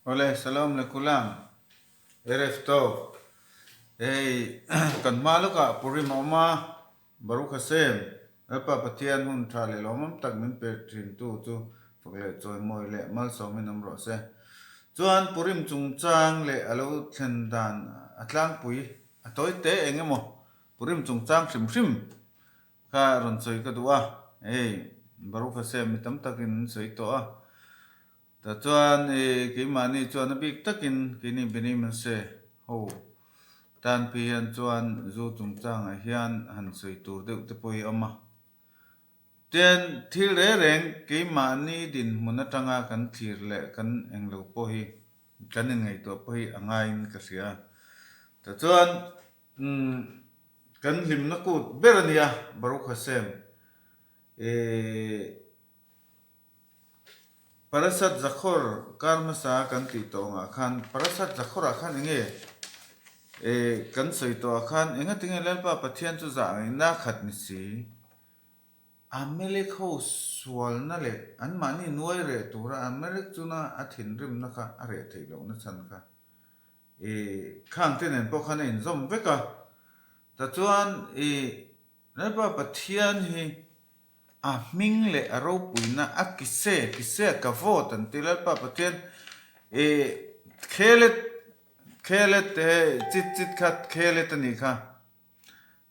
Awle, Shalom lekulam, Erev Tov. Hei kan hma lawkah Purim a awm a, Baruch Hashem, Lalpa Pathian hun tha leh lawmawm tak min pe thintu chu fak leh chawimawi leh malsawmin awm rawh se. Chuan Purim chungchang leh a lo thlen dan a tlangpui a tawi te eng emaw Purim chungchang hrim hrim kha rawn sawi ka duh a, hei Baruch Hashem mi tam takin an sawi tawh a. Tah chuan i keimahni chuan a bik takin keini Beni Manse ho tan phei hian chuan zu chungchangah hian han sawi tur deuh te pawh hi a awm a. Tin, thil reng reng keimahni dinhmun atanga kan thlir leh kan englo pawh hi kan inngaihtuah pawh hi a ngaiin ka hria. Tah chuan kan hlimna kut ber a nia Baruch Hashem i. Parasat Zakhor kar hmasa kan tih tawh angah khan Parasat Zakhorah khan eng nge eh kan sawi tawh ah khan engatinge Lalpa Pathian chu zah ngaihna khat ni si? Amalek ho sualna leh anmahni nuai reh tura Amalek chuna a thinrimna kha a reh theih lohna chhan kha eh khang te nen pawh khan a inzawm vek a. Tichuan eh Lalpa Pathian hi A hming leh a ropuina a kise, kise ka vote an ti Lalpa Pathian i Tkhelet, Tkhelet te hei chit chit kha Tkhelet a nih kha.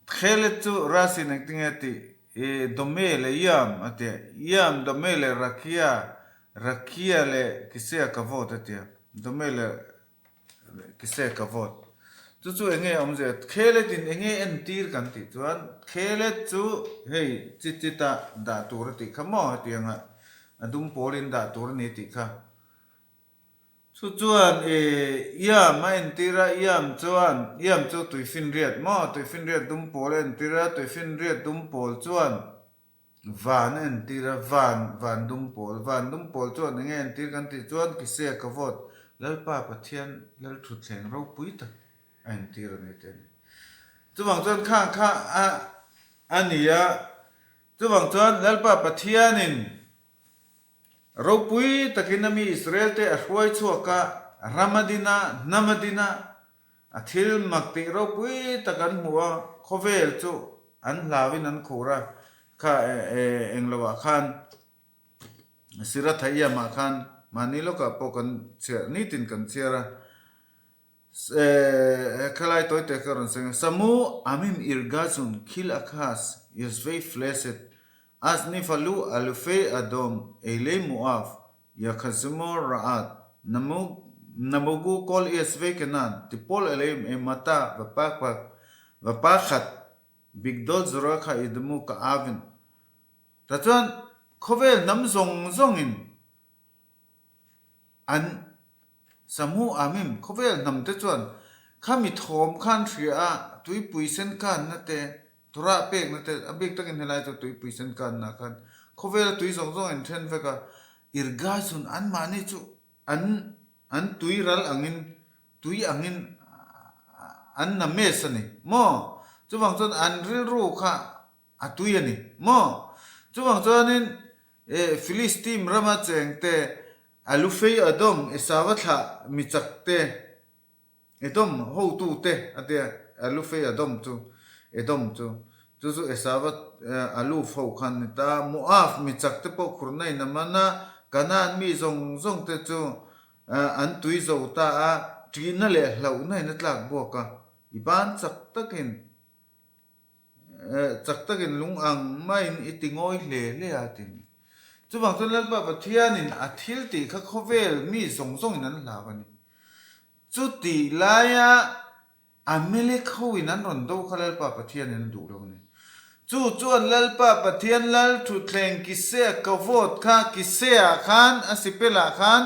Tkhelet chu Rasi'n engtinge a tih i Dome leh Iam a ti a, Iam, Dome leh Rakia, Rakia leh Kise ka vote a ti a, Dome leh Kise ka vote. Chu chu enge awmzia? Khelet in enge entir kan tih chuan Khelet chu hei chit chit a dah tur a tih kha maw hetiang a a dum pawl in dah tur a ni tih kha. Chu chuan i Iam a entir a, Iam chuan Iam chu tuifinriat maw tuifinriat dum pawl a entir a, tuifinriat dum pawl chuan Van a entir a, van, van dum pawl. Van dum pawl chuan enge entir kan tih chuan Kisea ka vote Lalpa Pathian Lalthutthleng ropui tak a entir a ni tih a ni. Chuvang chuan khang kha a a ni a, chuvang chuan Lalpa Pathianin Ropui takin a mi Israel-te a hruai chhuak a, ram a din a, hnam a din a, a thil mak tih ropui tak an hmu a, khawvel chu an hlauin an khur a, kha engloah khan Sirathaiyamah khan mahni lawkah pawh kan chhiar, nitin kan chhiar a. Khalai tawi te ka rawn sawi ang. Samu Amim Irgazun Khil Akhas Yosvei Fleset Az Nifalu Alufei Adom Eilei Muaf Yakhazumo Raat Namugu Kol Yosvei Kenan Tipol Eleim Emata Vapakhat Bigdol Zorakha Idumu Ka Avin Tah chuan khawvel hnam zawng zawngin An Samu Amim khawvel hnam te chuan khami thawm khan hria a, tuipui sen kanna te, Torah pekna te, a bik takin helai chu tuipui sen kanna khan khawvela tui zawng zawng in then vek a, irgazun anmahni chu an an tui ral angin tui angin an names a ni maw? Chuvang chuan an rilru kha A tui a ni maw? Chuvang chuanin e Filistim rama cheng te, a lufei Edom, Esava thlah mi chak te, Edom hotu te a tia, a lufei Edom chu, Edom chu, chu chu Esava a luf ho khan ni ta, Moab mi chak te pawh khurna in a man a, Kanaan mi zawng zawng te chu an tui zo ta a, ṭihna leh hlauhna in a tlak buak a, i ban chak takin Chak takin lung ang maiin i ti ngawi hle hle a ti ni. Chuvang chuan Lalpa Pathianin a thil tih kha khawvel mi zawng zawngin an hlau a ni. Chutih laia Amalek hoin an rawn do kha Lalpa Pathianin a duh lo a ni. Chu chuan Lalpa Pathian Lalthutthleng Kisea Kavod kha Kisea khan a sipelah khan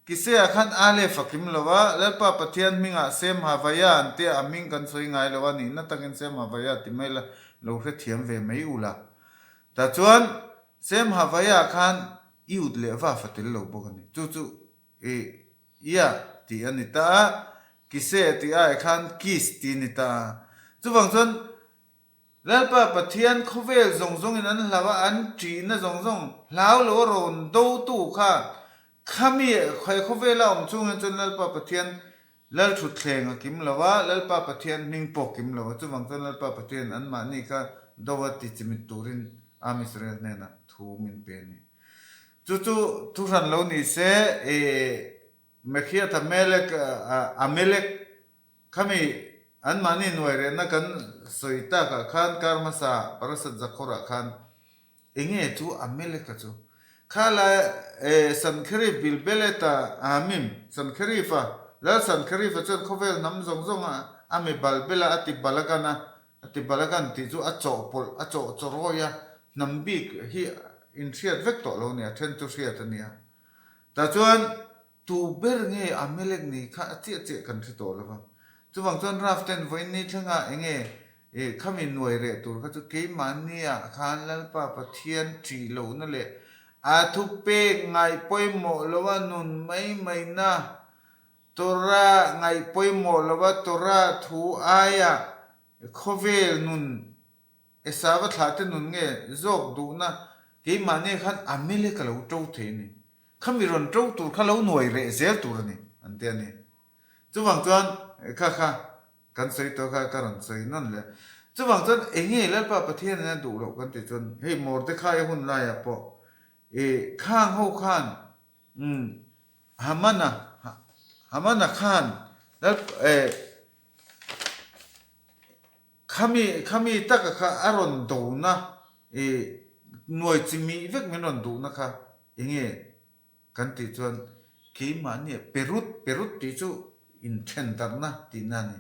Kisea khan Aleph a kim lo a, Lalpa Pathian hmingah Sem Havaya an tia a hming kan sawi ngai lo a nihna takin Sem Havaya ti mai la lo hrethiam ve mai u la. Tah chuan Sem Havaya khan i ut leh vaf a tel lo bawk a ni. Chu chu i Ia tih a ni ta a, Kise tih ai khan Kis tih a ni ta a. Chuvang chuan Lalpa Pathian khawvel zawng zawngin an hlau a, an ṭihna zawng zawng hlau lo a rawn dotu kha. Khami he khawvela awm chungin chuan Lalpa Pathian Lalthutthleng a kim lo a, Lalpa Pathian hming pawh kim lo a, chuvang chuan Lalpa Pathian anmahni kha do a ti chimit turin Am Israel hnenah thu min pe a ni. Chu chu thuhran lo ni se, e Mekhiat Amelek, Amelek, khami anmahni nuai rehna kan sawi takah khan kar hmasa Parasat Zakhawrah khan Enge chu Ameleka chu? Kha lai e Sankherif Bilbeleta Amim, Sankherifa, Lal Sankherifa chuan khawvel hnam zawng zawng a a mi balbela a ti balagan a, a ti balagan tih chu a chawhpawlh, a chawh chawrawi a, hnam bik hi inhriat vek tawh lo a ni, a then chu hriat a nia. Tah chuan Tu ber nge Amalek ni kha a chiah chiah kan hre tawh lo va. Chuvang chuan Ralph ten vawiin ni thlengah enge eh khami nuai reh tur kha chu keimahniah khan Lalpa Pathian ṭih lohna leh a thupek ngaih pawimawh loa nun mai maina Torah ngaih pawimawh loa Torah thu aiah khawvel nun Esava thlahte nun nge zawk duhna keimahni khan Amalek a lo ṭo thei a ni. Khami rawn ṭo tur kha lo nuai reh zel tur a ni, an ti a ni. Chuvang chuan kha kha kan sawi tawh kha ka rawn sawi nawn leh. Chuvang chuan eng nge Lalpa Pathianin a duh loh kan tih chuan hei Mordecai hun laiah pawh i khang ho khan umm Hamana Hamana khan Lalpa eh Khami khami taka kha a rawn dona i nuai chi mih vek min rawn duhna kha enge kan tih chuan keimahni perut perut tih chu inthen darhna tihna a ni.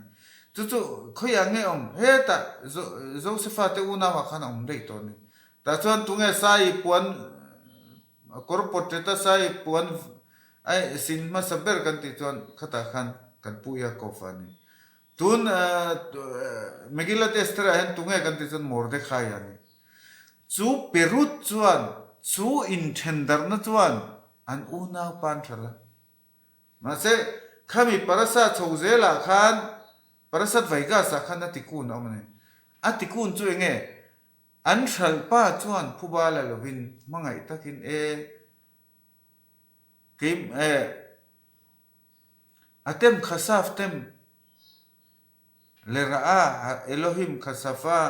Chu chu khawiah nge awm hetah Josefa te unauah khan a awm daih tawh a ni. Tah chuan tunge Sai puan kawr pawt ṭeta Sai puan a sin hmasa ber kan tih chuan khatah khan kan pu Yaakov a ni. Tun Megillat Esther-ah hian tunge kan tih chuan Mordecai a ni. Chu Perut chuan chu inthendarhna chuan an unau pa an hralh a. Mahse, khami Parasa chho zelah khan Parasat Vaigas-ah khan a tikun a awm a ni. A tikun chu enge? An hralh pa chuan phuba la lovin hmangaih takin e keim e A tem khasaf tem le rah a, Elohim khasafa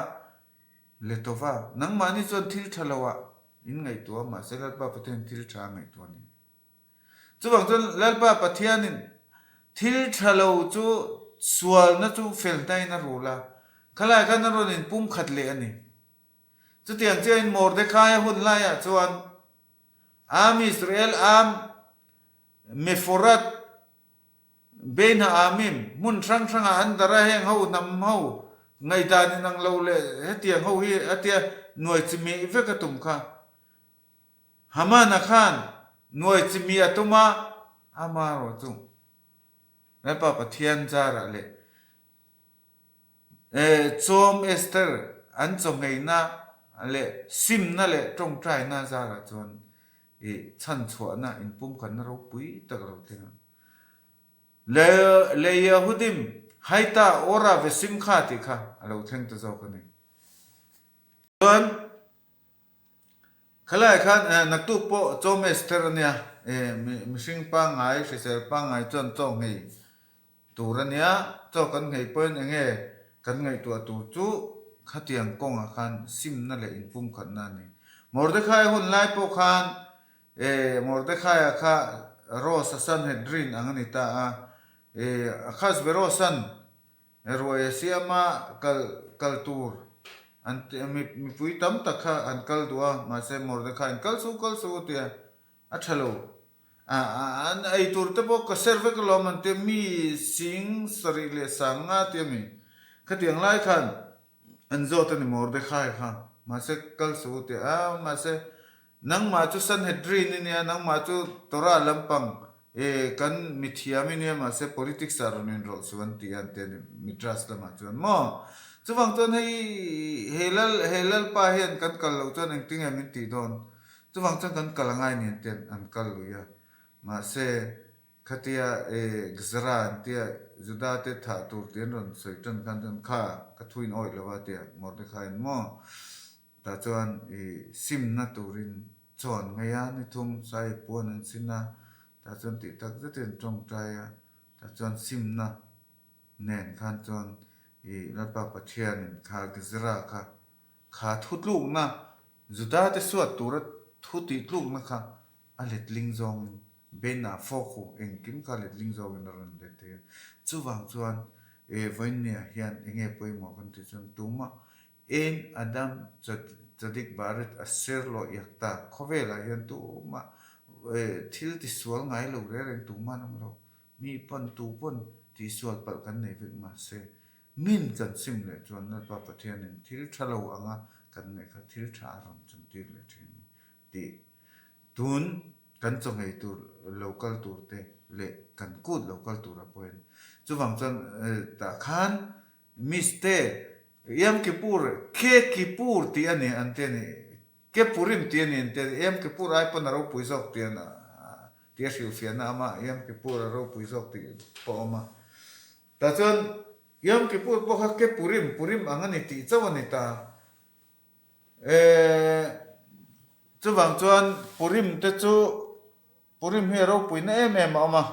le tova. Nangmahni chuan thil tha lo ah in ngaihtuah a, mahse Lalpa Pathianin thil tha a ngaihtuah a ni. Chuvang chuan Lalpa Pathianin thil tha lo chu sualna chu fel hnain a rul a, khalai khan a rawn inpumkhat leh a ni. Chutiang chiahin Mordecai-a hun laiah chuan Am Israel am Meforat, Bein Ha'amim, hmun hrang hrangah an darh a, heng ho hnam ho ngaihdan inang lo leh hetiang ho hi a tia nuai chimih vek a tum kha. Hamana khan nuai chimih a tum a, amaherawh chu Lalpa Pathian zarah leh Chawm Esther an chawngheina leh simna leh tawngtaina zarah chuan i chhanchhuahna inpumkhatna ropui tak a lo thleng a. Le le Yehudim Haita Ora ve Simkha tih kha a lo thleng ta zawk a ni. Chuan khalai khan naktuk pawh Chawm Esther a nia, mihring pangngai, hrisel pangngai chuan chaw nghei Tur a nia, chaw kan nghei pawhin eng nge kan ngaihtuah tur chu khatiang kawngah khan simna leh inpumkhatna a ni. Mordecai hun lai pawh khan eh Mordecai-a kha Rose-a Sanhedrin ang a ni ta a, eh Ahasveros-a'n ruai a siam a kal kal tur an mipui tam tak kha an kal duh a, mahse Mordecai-in kal suh kal suh a ti a, A tha lo. An ei tur te pawh ka ser vek alawm an tia mi sing sarih leh sang nga tia mi. Khatiang lai khan an zawt a ni Mordecai kha. Mahse kal suh u tia a mahse nangmah chu Sanhedrin i nia nangmah chu Torah lampang e kan mithiam i nia mahse politics ah rawn inrawlh suh an ti a an tia ni Midrash lamah chuan maw. Chuvang chuan hei he lal he lalpa hian kan kal loh chuan engtinge min tih dawn. Chuvang chuan kan kal angai nen te an kal lui a, mahse khatia e Gzra an tia Juda te thah tur tih an rawn sawi tan khan chuan kha ka thu in awih lo a tia Mordecai in maw tah chuan i simna turin chaw an ngei a, ni thum sai puan an sin a. Tah chuan tih tak zetin an tawngtai a, tah chuan simna nen khan chuan ih Lalpa Pathianin kha Gezerah kha kha thutlukna Judate suat tura thu tihtlukna kha a letling zawngin Bena fawk u engkim kha letling zawngin a rawn let thei a. Chuvang chuan e vawiinniah hian enge pawimawh kan tih chuan tumah Ein Adam Tzadik Baaret Asher lo iak ta khawvelah hian tumah thil tisual ngai lo reng reng tumah an awm lo. Mi pawn tu pawn tihsual palh kan nei vek mahse min kan sim leh chuan Lalpa Pathianin thil tha lo anga kan ngaih kha thil tha a rawn chantir leh thin a ni tih tun kan chawngei tur lo kal tur te leh kan kut lo kal tura pawh hian chuvang chuan tah khan Miste Yom Kippur Ke Kippur tih a ni an ti a ni. Ke Purim tih a ni an ti a ni. Yom Kippur ai pawn a ropui zawk tih an tih a hrilhfiahna a awm a, Yom Kippur a ropui zawk tih pawh a awm a. Tah chuan Yom Kippur pawh kha Ke Purim, Purim ang a ni tih chauh a ni ta. Eeh chuvang chuan Purim te chu Purim hi a ropuina em em a awm a.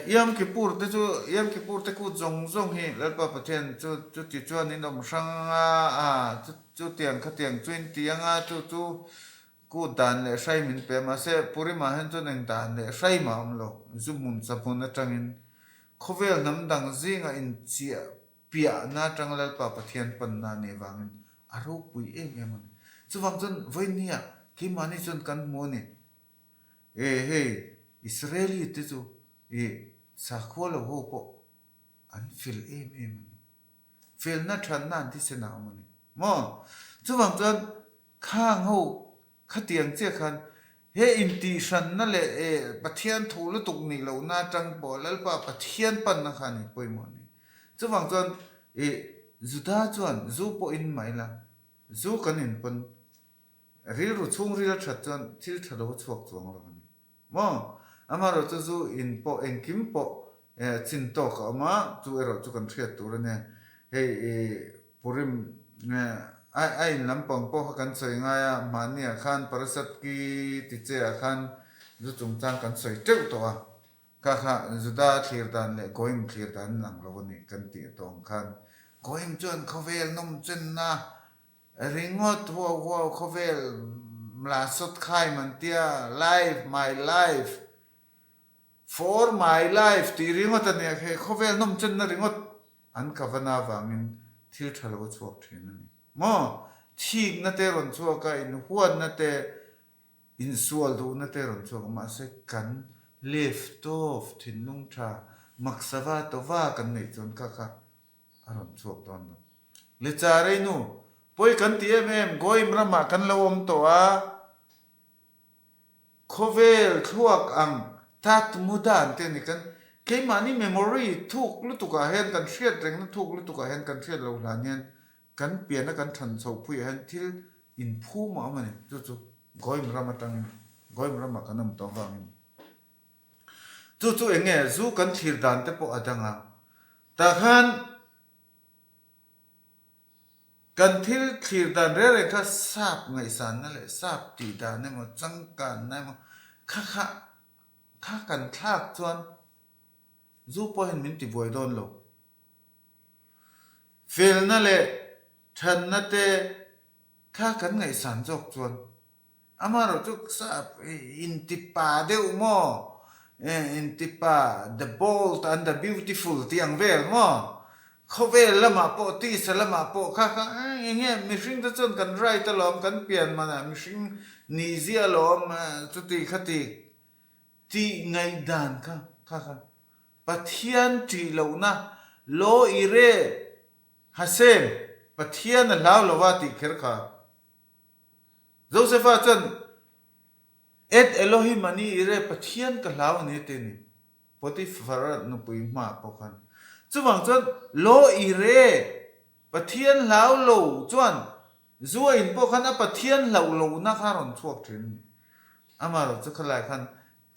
Yom Kippur te chu, Yom Kippur te kut zawng zawng hi Lalpa Pathian chu chuti chuan in awm hrang anga, a chutiang khatiang chu in ti anga, chu chu kut dan leh hrai min pe a, mahse Purim-ah hian chuan eng dan leh hrai mah a awm lo, zu hmun sa hmun atangin khawvel hnam dang zingah inchiah piahna atang Lalpa Pathian panna a nih avangin a ropui em em a ni. Chuvang chuan vawinia keimahni chuan kan hmu a ni. E hei, Israeli te chu i sakhua lo ho pawh an fel em em a ni. Felna thatna an thisen a awm a ni. Maw? Chuvang chuan khang ho khatiang chiah khan he intihhranna leh e Pathian thu lutuk nih lohna atang pawh Lalpa Pathian panna kha a ni pawimawh a ni. Chuvang chuan i Juda chuan zu pawh in mah ila, zu kan inpawn Rilru chhungril a that chuan thil tha lo a chhuak chuang lo a ni maw? Amaherawh chu zu in pawh engkim pawh chin tawk a awm a, chu erawh chu kan hriat tur a nia. Hei i Purim a in lampang pawh kha kan sawi ngai a, mahniah khan Parasat ki ti che ah khan zu chungchang kan sawi teuh tawh a, kha kha Juda thlir dan leh Goim thlir dan in ang lo a ni kan tih tawh ang khan Goim chuan khawvel nawmchenna Ringawt huau huau khawvel mla sawt khaim an tia, life my life, for my life tih ringawt a nia he khawvel nawmchenna ringawt an ka va na vangin thil tha lo a chhuak thin a ni maw? Thikna te rawn chhuak a, inhuatna te, insual duhna te rawn chhuak a, mahse kan left off thinlung tha maksava tova kan neih chuan kha kha a rawn chhuak dawn lo. Lecharei nu, pawi kan ti em em, Goim ramah kan lo awm tawh a, khawvel thluak ang tat mu dan te a ni kan keimahni memory thuk lutukah hian kan hriat rengna thuk lutukah hian kan hriat loh hlan hian kan piana kan than chho phuiah hian thil inphum a awm a ni chu chu Goim ram atangin Goim ramah kan awm tawh avangin. Chu chu eng nge zu kan thlir dan te pawh a dang a, tah khan kan thil thlir dan reng reng kha sap ngaihsanna leh sap tih dan emaw changkanna emaw kha kha kha kan thlak chuan zu pawh hian min tibuai dawn lo. Felna leh thanna te kha kan ngaihsan zawk chuan Amaherawh chu sap intipa deuh maw? Intipa, the bold and the beautiful tih ang vel maw? Khawvel lamah pawh, tisa lamah pawh kha kha eng nge mihring te chuan kan right alawm, kan pian manah mihring nih ziah alawm chuti khati tih ngaihdan kha kha kha Pathian ṭih lohna law ire Hashem, Pathian a hlau lova tih kher kha. Josefa chuan, Et Elohim a ni ire, Pathian ka hlau a ni ti a ni. Potiphar-a nupui hmaah pawh khan. Chuvang chuan, Lo ire, Pathian hlau lo chuan zu a in pawh khan a Pathian hlauh lohna kha a rawn chhuak thin a ni. Amaherawhchu chu khalai khan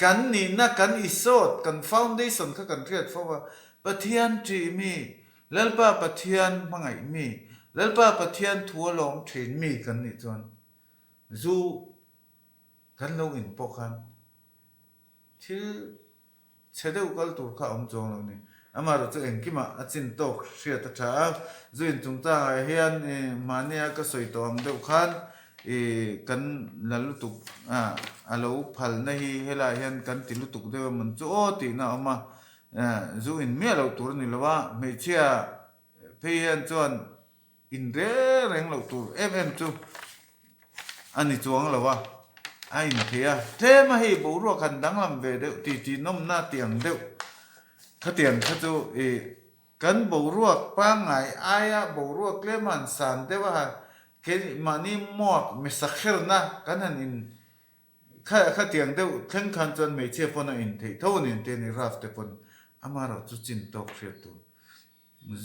kan nihna, kan isawt, kan foundation kha kan hriat fo va, Pathian ṭih mi, Lalpa Pathian hmangaih mi, Lalpa Pathian thu a lawm thin mi kan nih chuan zu. Kan lo in pawh khan thil chhe deuh kal tur kha a awm chuang lo a ni. Amaherawhchu engkimah a chin tawk hriat a tha a, zu in chungchangah hian mahnia ka sawi tawh ang deuh khan ih kan la lutuk a, a lo phalna hi helaiah hian kan ti lutuk deuh emawn chu aw tihna a awm a, zu in miah loh tur a ni lo a, hmeichhia phei hian chuan In reng reng loh tur em em chu a ni chuang lo a, a inthei a. Tlem a hei boruak han danglam ve deuh ti ti nawmna tih ang deuh khatiang kha chu ih kan boruak pangngai aia boruak tlem a han san deuh a, keimahni muak misakherna kan han in kha khatiang deuh thleng khan chuan hmeichhia pawn a intheih tho a ni ang te a ni Ralph te pawn amaherawh chu chin tawk hriat tur.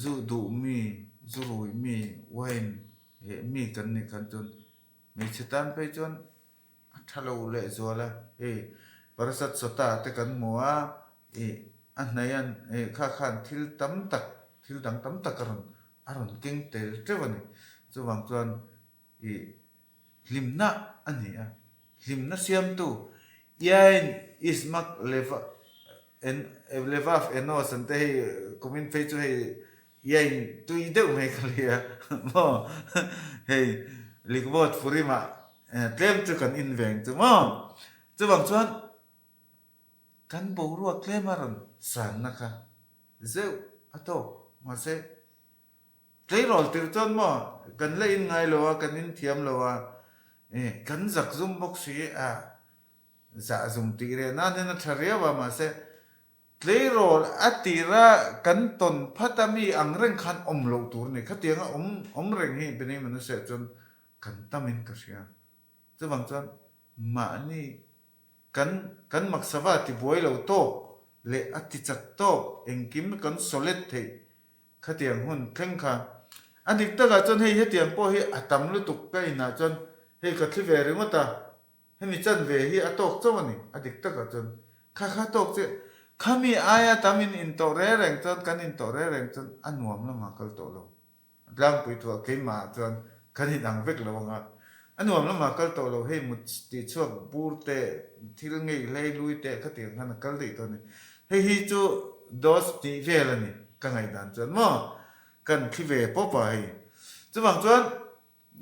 Zu duh mi, zu rui mi, wine heh mi kan nih khan chuan hmeichhe tan phei chuan a tha lo lehzual a, hei Parasat Sota te kan hmu a, ih a hnaih an ih kha khan thil tam tak, thil dang tam tak a rawn a rawn keng tel teuh a ni. Chuvang chuan ih hlimna a ni a, hlimna siamtu Iain Ismak Leva en Levav Enos an te hei kumin phei chu hei Iain tui deuh mai ka lia maw hei Likvawt Purimah tlem chu kan in veng chu maw chuvang chuan kan boruak tlem a rawn sanna kha zeuh a tawk mahse Tleirawl tir chuan maw kan la in ngai lo a, kan in thiam lo a, ih kan zak zum bawk si a, zah zum tih reh nan hian a tha riau a, mahse tleirawl a tira kan tawn phat a mi ang reng khan awm loh tur a ni, khatianga awm awm reng hi Benei Manasseh chuan kan tam in ka hria, chuvang chuan mahni kan kan maksava tibuai lo tawk leh a tichak tawk engkim kan sawlet theih Khatiang hun thleng kha a dik takah chuan hei hetiang pawh hi a tam lutuk ka inah chuan hei ka thli ve ringawt a, hemi chanve hi a tawk chauh a ni a dik takah chuan kha kha tawk che khami aia tam in intawh reng reng chuan kan intawh reng reng chuan a nuam lamah kal tawh lo. Tlangpui thuah keimah ah chuan kan inang vek lo anga a nuam lamah kal tawh lo hei mut tih chhuak bur te thil ngei hlei lui te khatiang khan a kal daih tawh a ni. Hei hi chu dose tih vel a ni ka ngaihdan chuan maw kan thli ve pawp a hei. Chuvang chuan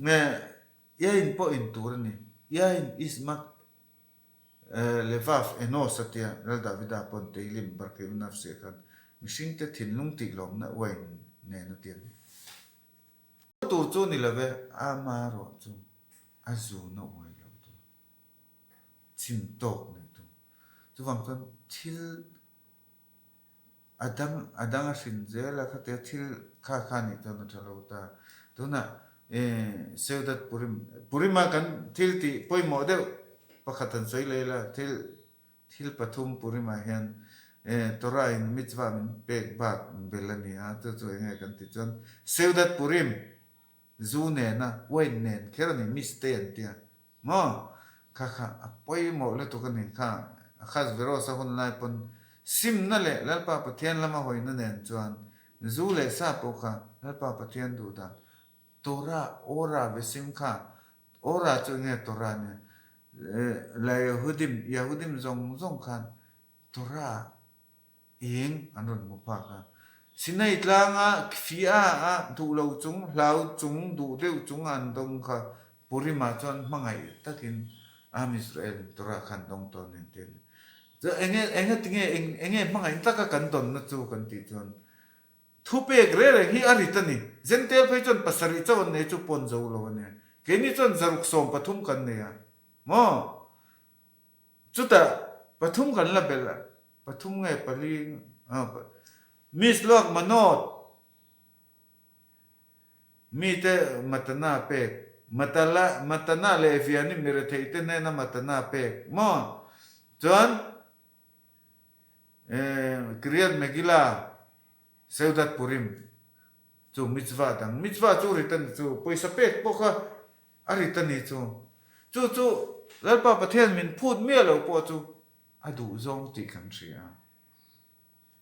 nge Iain pawh in tur a ni. Iain Ismak Levav Enos a tia Lal Davida pawn Teilim Barkei Unafsiah khan mihringte thinlung tih lawmna uain nen a ti a ni. Tur chu ni love amaherawh chu a zun a uai loh tur, chim tawk nei tur. Chuvang chuan thil A dang a dang a hrin zel a, khatia thil kha kha nih chuan a tha lo ta. Tunah eh Seudat Purim, Purima kan thil tih pawimawh deuh pakhat han sawi leh ila, thil thil pathum Purimah hian eh Torah in mitzvah min pek bak bel a ni a, chu chu eng nge kan tih chuan Seudat Purim zu nena wine nen kher a ni, miste an tia. Maw? Kha kha a pawimawh lutuk a ni kha. Ahasveros a hun lai pawn simna leh Lalpa Pathian lama hawina nen chuan zu leh sa pawh kha Lalpa Pathian duh dan Torah, Ora ve sim kha Ora chu enge Torah nia? La Yehudim, Yehudim zawng zawng khan Torah Eng an rawn hmu phak a. Sinai tlanga Kfia a duh lo chung, hlau chung, duh deuh chung a an dawng kha Purimah chuan hmangaih takin Am Israel in Torah kha an dawng tawh a ni an ti a ni. Chu enge enge tinge eng enge hmangaih taka kan dawnna chu kan tih chuan thupek reng reng hi a rit a ni. Zentel phei chuan pasarih chauh an nei chu pawn zo lo a nia. Keini chuan zaruk 13 kan nei a maw? Chutah pathum kan la belh a, pathum nge pali Miss Luak Manot mite matana pek, matala matana leh viani mirethei te hnena matana pek maw? Chuan Kiryat Megillah Seudat Purim chu mitzvah dang, mitzvah chu rit a ni chu, pawisa pek pawh kha A rit a ni chu. Chu chu Lalpa Pathian min phut miah lo pawh chu a duh zawng tih kan hria.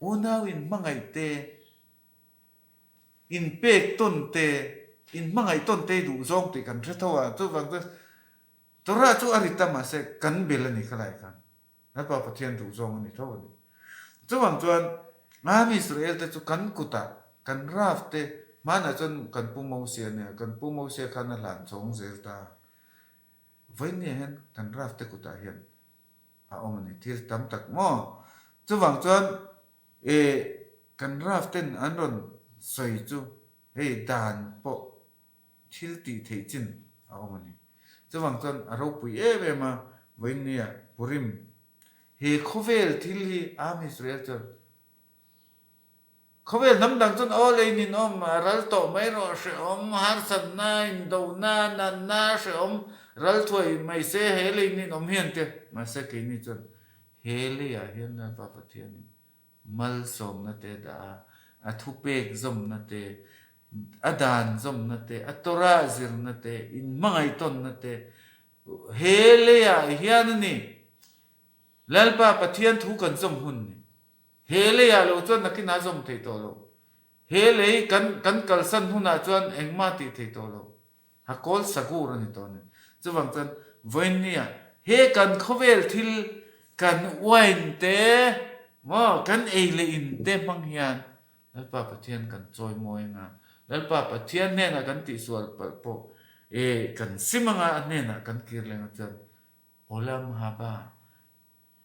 Unau in hmangaih te, in pek tawn te, in hmangaih tawn te i duh zawng tih kan hre tho a. Chuvang chuan. Torah chu a rit a mahse kan bel a ni khalai khan. Lalpa Pathian duh zawng a ni tho a ni. Chuvang chuan Am Israel te chu kan kutah kan Rav te hmanah chuan kan Pu Mosia nia, kan Pu Mosia khan a hlan chhawng zel ta. Vawinia hian kan Rav te kutah hian a awm a ni thil tam tak maw. Chuvang chuan e kan Rav ten an rawn sawi chu hei dan pawh thil tih theih chin a awm a ni. Chuvang chuan a ropui em em a, vawiinnia Purim he khawvel thil hi Am Israel chuan khawvel hnam dang chuan aw lei nin awm a ral tawh mai rawh hrehawm harsatna indona natna hrehawm ral thuai mai se he lei nin awm hian te mahse keini chuan he leiah hian Lalpa Pathianin malsawmna te a dah a, a thupek zawmna te, a dan zawmna te, a Torah zirna te, inhmangaihtawnna te, he leiah hian a ni. Lalpa Pathian thu kan zawm hun ni. He leiah lo chuan nakin a zawm thei tawh lo. He lei kan kan kalsan hunah chuan engmah tih thei tawh lo. A kawl sagur a ni tawh a ni. Chuvang chuan vawiinnia he kan khawvel thil kan wine te maw kan ei leh in te hmang hian Lalpa Pathian kan chawi mawi anga, Lalpa Pathian hnenah kan tihsual palh pawh e kan sim anga a hnenah kan kir leng a chuan Olam Haba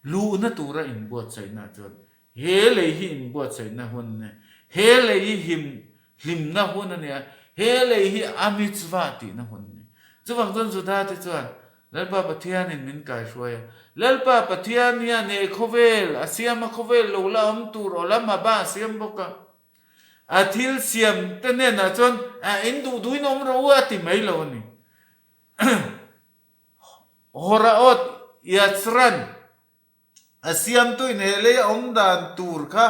Luhna tura inbuatsaihna chuan he lei hi inbuatsaihna hun a ni, he lei hi him hlimna hun a ni a, he lei hi a mitzvah tihna hun a ni. Chuvang chuan Juda te chuan Lalpa Pathianin min kaihruai a, Lalpa Pathian hian he khawvel a siam a, khawvel lo la awm tur olam haba a siam bawk a, a thil siam te hnenah chuan a in duh duhin awm rawh u a ti mai lo a ni. Horaot Yatsran a siamtuin he lei a awm dan tur kha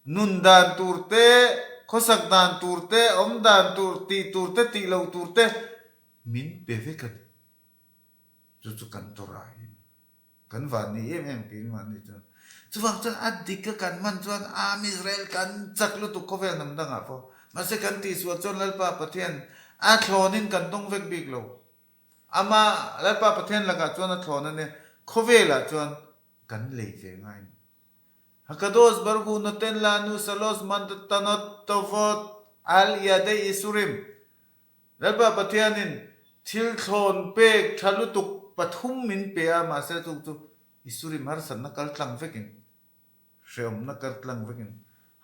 nun dan tur te, khawsak dan tur te, awm dan tur, tih tur te, tih loh tur te min pe vek a ni. Chu chu kan Torah hi a ni. Kan van ni em em keimah ni chuan. Chuvang chuan a dik a kan hman chuan Am Israel kan chak lutuk khawvel hnam dangah pawh. Mahse kan tihsual chuan Lalpa Pathian a thlawnin kan dawng vek bik lo. Ama Lalpa Pathian lakah chuan a thlawn a nia, khawvelah chuan kan lei ve ngai ni. Hakadosh Baruch Hu noten lanu shalos matanot tovot al yadei Isurim. Lalpa Pathianin thil thlawn pek tha lutuk pathum min pe a, mahse chu chu Isurim harsatna kal tlang vekin, hrehawmna kal tlang vekin,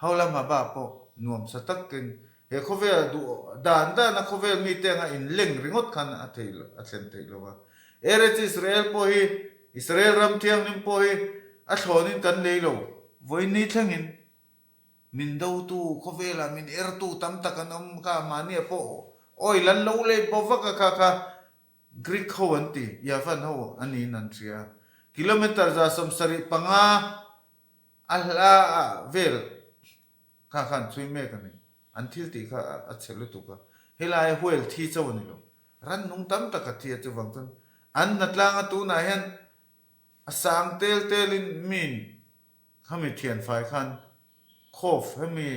Haulam Haba pawh nuamsa takin he khawvel duh dan dana khawvel mite anga inleng ringawt khan a thei a thlen theih lo a. Eretz Israel pawh hi, Israel ram thianghlim pawh hi a thlawnin kan lei lo, vawiin thlengin Min dotu, khawvelah min ertu tam tak an awm kha, mahnia pawh oil an lo lei bo vak a kha kha Greek ho an ti, Yavan ho a niin an hria. Kilometre 75 a hla vel kha kha an chhui mek a ni. An thil tih kha a chhe lutuk a, helai whale thi chauh a ni lo, rannung tam tak a thi a, chuvang chuan an hnatlanga tunah hian a sang tel telin min Khami thianfai khan Khawf hemi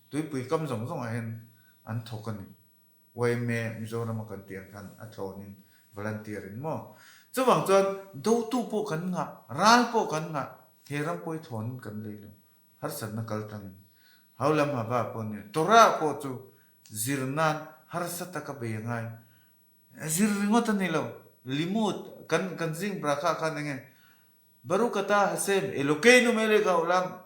tuipui kam zawng zawngah hian an thawk a ni. Yma Mizorama kan tih ang khan a thlawnin volunteer in maw. Chuvang chuan dotu pawh kan ngah, ral pawh kan ngah, he ram pawh hi thlawnin kan lei lo. Harsatna kal tlangin. Haulam Haba pawh nia, Torah pawh chu zir nan harsa taka bei a ngai. Zir ringawt a ni lo. Limut kan kan zing brakah khan enge Baruch atah Hashem Elokeinu melech haolam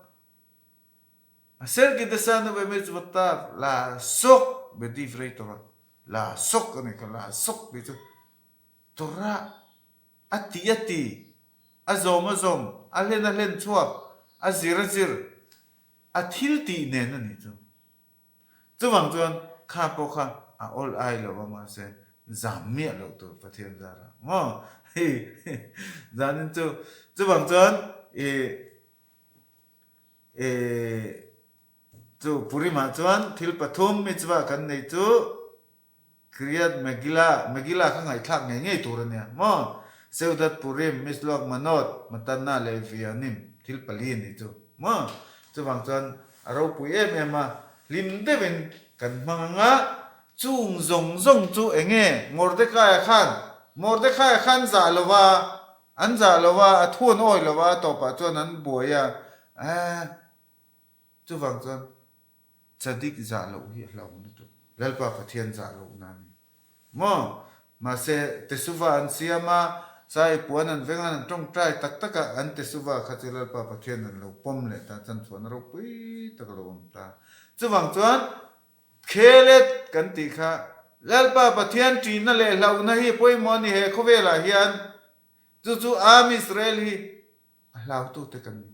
asher kideshanu bemitzvotav la'asok bedivrei Torah la'asok a ni kha la'asok tih chu Torah a ti a ti a zawm a zawm a hlen a hlen chhuak a zir a zir a thil tih nen a nih chu. Chuvang chuan kha pawh kha a awl ai lo a mahse zam miah loh tur Pathian zara maw hei zanin chu chuvang chuan i i chu Purimah chuan thil pathum mitzvah kan nei chu Kiryat Megillah, Megillah kha ngaihthlak ngei ngei tur a nia maw? Seudat Purim, Mishloach Manot, Matanna leh Vionim thil pali a nih chu maw? Chuvang chuan a ropui em em a, hlim deuhin kan hmang anga chung zawng zawng chu eng nge Mordekaia khan. Mordekhaia kha an zah lo va, an zah lo va, a thu an awi lo va, a tawpah chuan an buai a, eh, chuvang chuan Tzadik zah loh hi a hlauhawm lutuk. Lalpa Pathian zah lohna a ni. Maw? Mahse, Tesuva an siam a, Sai puan an veng a, an tawngtai tak tak a, an Tesuva kha chu Lalpa Pathian an lo pawm leh ta, chan chhuahna ropui tak a lo awm ta. Chuvang chuan, Khelet kan tih kha, Lalpa Pathian ṭihna leh hlauhna hi pawimawh a ni he khawvelah hian, chu chu Am Israel hi a hlautute kan ni.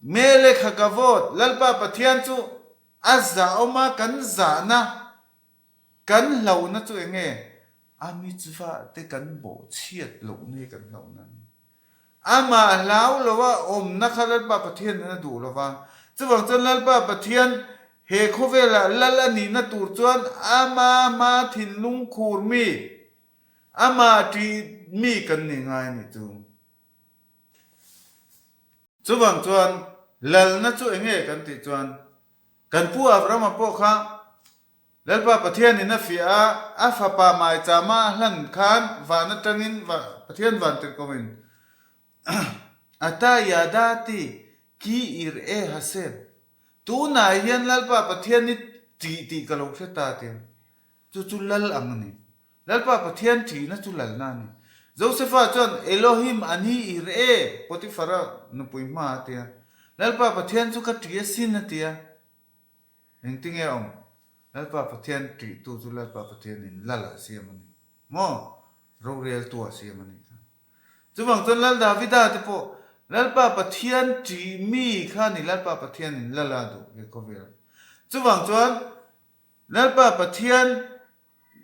Mele kha ka vote, Lalpa Pathian chu a zahawm a, kan zahna, kan hlauhna chu eng nge? A mitzvah te kan bawhchhiat lohna hi kan hlauhna a ni. Amah hlau lo a awmna kha Lalpa Pathian in a duh lo va, chuvang chuan Lalpa Pathian he khawvelah lal a nihna tur chuan ama hma thinlung khur mi, amah ṭih mi kan ni ngai a nih chu. Chuvang chuan lalna chu eng nge kan tih chuan kan pu Abrahama pawh kha Lalpa Pathianin a fiah a, a fapa maichama a hlan khan van atangin Pathian van tirhkohin Ata yadati ki ir e Hashem tunah hian Lalpa Pathian i tih tih ka lo hre ta tia chu chu lal ang a ni. Lalpa Pathian ṭihna chu lalna a ni. Josefa chuan, Elohim a ni ir e, Potifara nupui hma a ti a. Lalpa Pathian chu ka ṭih asin a ti a. Engtinge a awm? Lalpa Pathian ṭihtu chu Lalpa Pathianin lal a siam a ni. Maw? Roreltu a siam a nih kha. Chuvang chuan Lal Davida te pawh Lalpa Pathian ṭih mi kha a ni, Lalpa Pathianin lal a duh he khawvel. Chuvang chuan Lalpa Pathian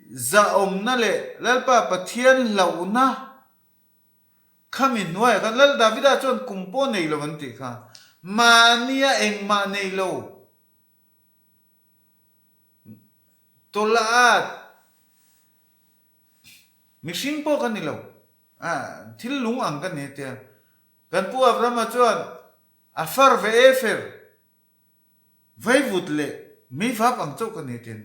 zahawmna leh Lalpa Pathian hlauhna khami hnuaiah khan Lal Davida chuan kum pawh nei lo an tih kha, mahnia engmah nei lo tawlh at mihring pawh ka ni lo, thil lung ang ka ni a tia. Kan pu Abrahama chuan a far ve e fer. Vaivut leh meivap ang chauh ka ni tin.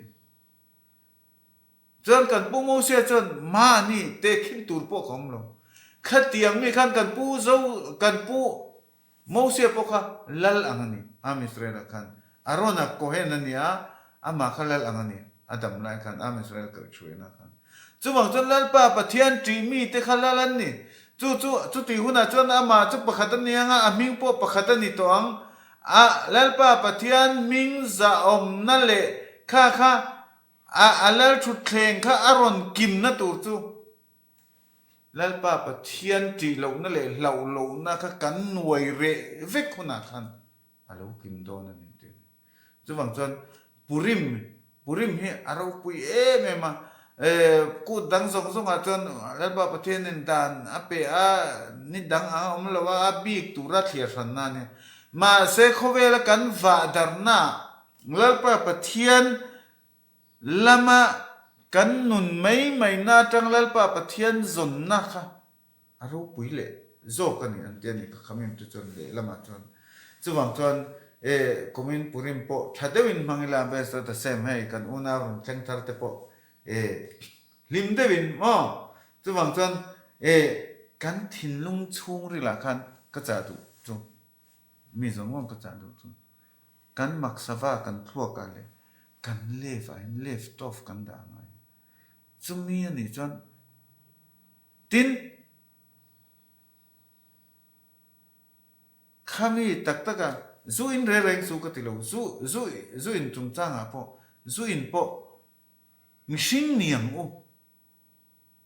Chuan kan pu Mosia chuan mahni tehkhin tur pawh ka awm lo. Khatiang mi khan kan pu Zo kan pu Mosia pawh kha lal ang a ni. Am Israel-ah khan Arona Cohen a ni a, amah kha lal ang a ni a dam lai khan Am Israel kaihhruaina khan. Chuvang chuan Lalpa Pathian ṭih mite kha lal an ni. Chu chu chutih hunah chuan amah chu pakhat a ni ang a, a hming pawh pakhat a ni tawh ang. A Lalpa Pathian hming zahawmna leh kha kha a a lalṭhutthleng kha a rawn kimna tur chu Lalpa Pathian ṭih lohna leh hlauh lohna kha kan nuai reh vek hunah khan a lo kim dawn a ni tih a ni. Chuvang chuan Purim, Purim hi a ropui em em a, kut dang zawng zawngah chuan Lalpa Pathianin dan a pe a, ni dang ang a awm lo a, a bik tura thliar hranna a ni. Mahse khawvela kan vah darhna Lalpa Pathian lama kan nun mai maina atang Lalpa Pathian zawnna kha A ropui leh zawk a ni an ti a ni ka khamim te chuan lehlamah chuan chuvang chuan e kumin Purim pawh tha deuhin hmang ila best of the same hei kan unau rawn thleng thar te pawh e hlim deuhin maw chuvang chuan e kan thinlung chhungrilah khan ka chah duh chu mi zawng zawng ka chah duh chu kan maksava kan thluakah leh kan left ah hian left off kan dah angai chumi a nih chuan Tin, khami tak taka zu in reng reng chu ka ti lo, zu, zu, zu in chungchangah pawh, zu in pawh mihring ni ang u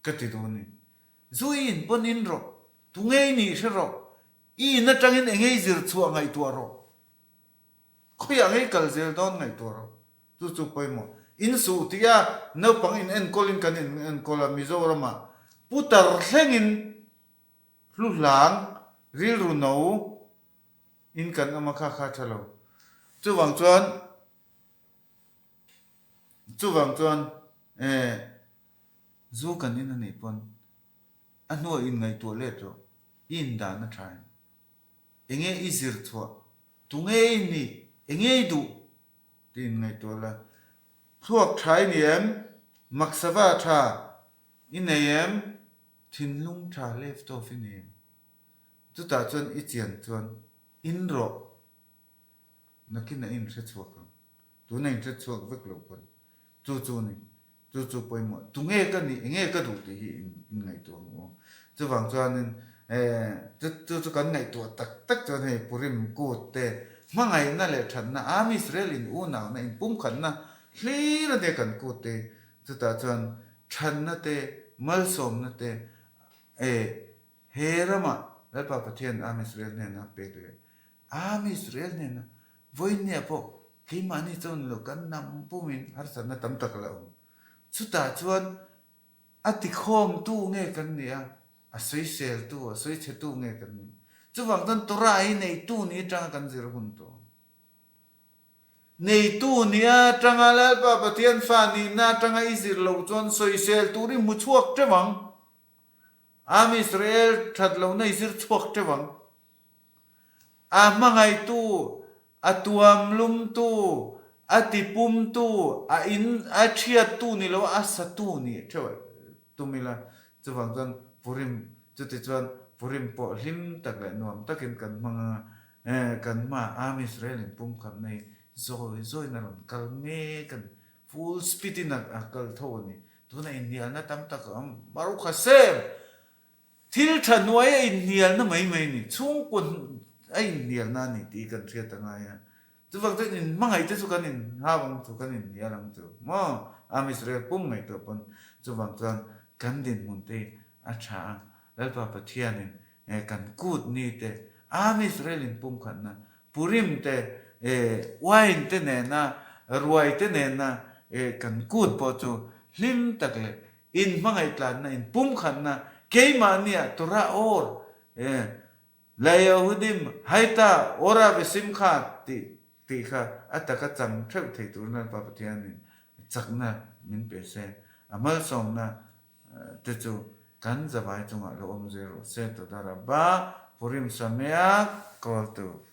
ka ti dawn ni. Zu i in pawn in rawh, tunge i nih hre rawh, i in atangin enge i zir chhuah ngaihtuah rawh. Khawiah ngei kal zel dawn ngaihtuah rawh. Chu chu pawimawh. In suh tih a, naupang in enkawlin kan in enkawl a, Mizoramah putar thlengin hluhlang rilru no in kan awm a kha kha tha lo. Chuvang chuan chuvang chuan eh zu kan in a nih pawn a hnuah in ngaihtuah let rawh. I indan a tha em? Enge i zir chhuah? Tunge i nih? Enge i duh? Tiin ngaihtuah la. Thluak tha i ni em? Maksava tha i nei em? Thinlung tha left off i nei em? Chutah chuan i chian chuan in rawh. Nakin a inhre chhuak ang. Tuna inhre chhuak vek lo pawn chu chu ni, chu chu pawimawh. Tunge ka nih, enge ka duh tih hi in ngaihtuah ang aw. Chuvang chuanin chu chu chu kan ngaihtuah tak tak chuan hei Purim kut te hmangaihna leh thatna Am Israel in unauna in pumkhatna hlir a nia kan kut te chutah chuan thatna te malsawmna te he ramah Lalpa Pathian Am Israel hnena pek leh Am Israel hnena vawiinniah pawh keimahni chuan lo kan nam pumin harsatna tam tak a la awm. Chutah chuan a tikhawmtu nge kan nih a, a sawiseltu, a sawichhetu nge kan nih. Chuvang chuan Torah hi neitu ni atanga kan zir hun tawh. Neitu ni atanga Lalpa Pathian fa nihna atanga i zir loh chuan sawisel tur i hmu chhuak teuh ang. Am Israel that lohna i zir chhuak teuh ang. A hmangaihtu, a tuamlumtu, a tipumtu, a in a thiattu ni lo a satu nih theuh tum ila. Chuvang chuan Purim, chuti chuan Purim pawh hlim tak leh nuam takin kan hmang anga, kan hmaah Am Israel in pumkhatna hi zawi zawiin a rawn kal mek a ni. Full speed in a kal tho a ni. Tuna inhnialna tam tak a awm. Baruch Hashem! Thil tha hnuai a inhnialna mai mai a ni, chhungkaw a inhnialna a ni tih kan hriat a ngai a. Chuvang chuan inhmangaih te chu kan inhau ang chu, kan inhnial ang chu maw? Am Israel pum ngaihtuah pawn chuvang chuan kan dinhmun te hi a tha a, Lalpa Pathianin kan kut ni te, Am Israel in pumkhatna, Purim te, wine te nena, ruai te nena kan kut pawh chu hlim tak leh In hmangaih tlanna, in pumkhatna, keimahnia Torah or e Layehudim haita ora vesimkha tih tih kha a taka chang theuh thei turin Lalpa Pathianin chakna min pe se, a malsawmna te chu kan zavai chungah lo awm zel rawh se. Toda Rabba Purim Sameach Kol Tov.